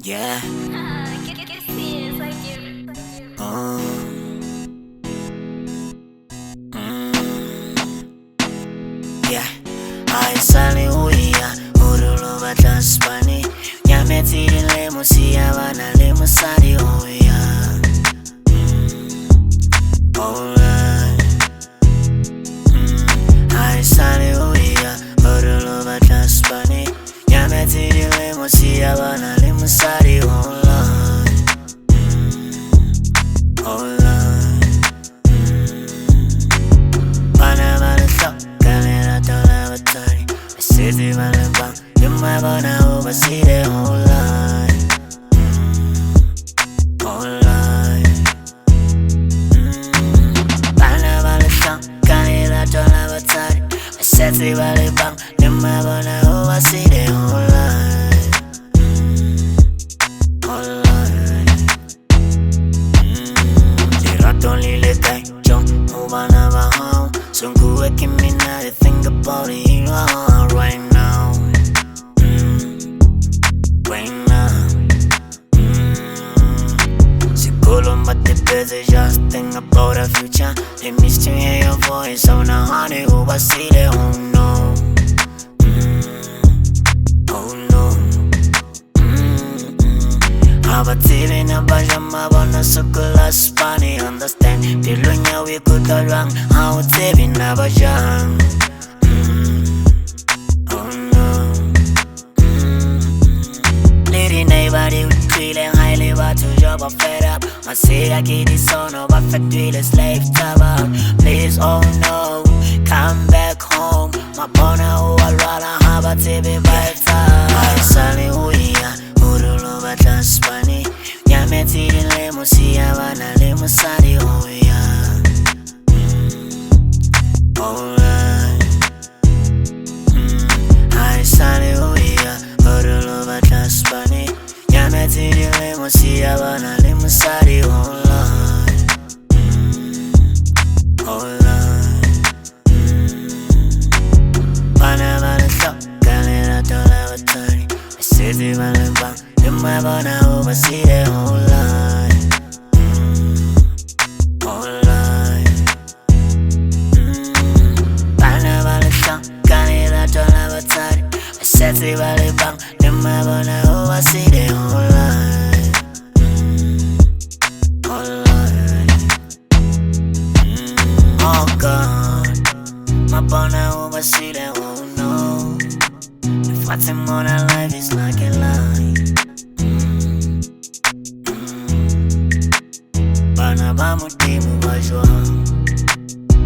Yeah. Yeah. Haisali uya urulu batlaspani nyametse dilemo siya bana le mosadi oh yeah. Oh yeah. Haisali uya urulu batlaspani nyametse dilemo siya bana le mosadi oh yeah. Oh yeah. Bana bana hloka lerato la batswadi ba setse ba le bang le mmabona o ba siile oh lie. Oh lie. Bana ba le hloka lerato la batswadi ba setse ba le bang le mmabona o ba siile oh lie. Oh lie. Lerato le ile kae tjo ho bana ba hao? So can me not think about it right now. Right now. Sekolong ba te busy, just think about the future. They miss to hear your voice on a honey who I see they oh no. Oh no. Abatsebe na bajama bona sokola spani understand. Pelo nya we kutlwa jwang ha o tsebe na ba jang. Oh no. Le dineighbor di utlwile ha e le batho jo ba fed up. Masela ke disono ba fetohile slave taba. Please oh no, come back home. Mabona o a lwala ha ba tsebe ba etsang. Haesale o ya urulu batla spani nyametse dilemo siya bana le mosadi oh yeah. Oh yeah. Haesale o ya urulu batla spani nyametse dilemo siya bana le mosadi oh yeah. Oh yeah. Bana ba le hloka lerato la batswadi ba setse ba le bang le mmabona o ba siile oh lie. Oh lie. Bana ba le hloka lerato la batswadi ba setse ba le bang le mmabona o ba siile oh lie. Oh lie. Oh God, mabona o ba siile oh no. Lefatshe mona life is like a lie. Bana ba Modimo ba jwang?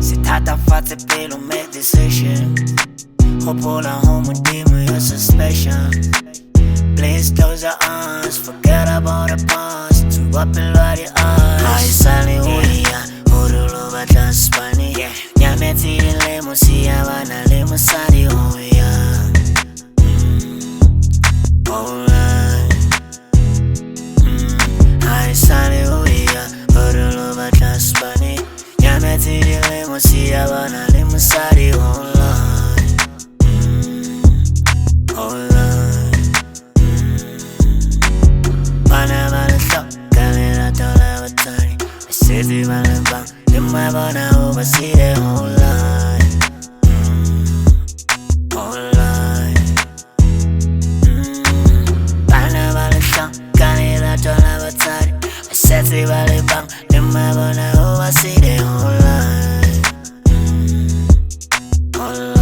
Se thatafatse pelo, make decision. Hopola ho Modimo, you're so special. Please close your eyes, forget about the past. Tsuba pelo ya di eyes. Haesale o ya urulu batla spani nyametse dilemo siya bana le mosadi oh yeah. Oh yeah. Haesale o ya urulu batla spani nyametse dilemo siya bana le mosadi oh lie. Oh lie. Bana ba le hloka lerato la batswadi ba setse ba le bang le mmabona o ba siile oh lie. Oh lie. Bana ba le hloka lerato la batswadi ba setse ba le bang le mmabona o ba siile oh lie. Oh lie.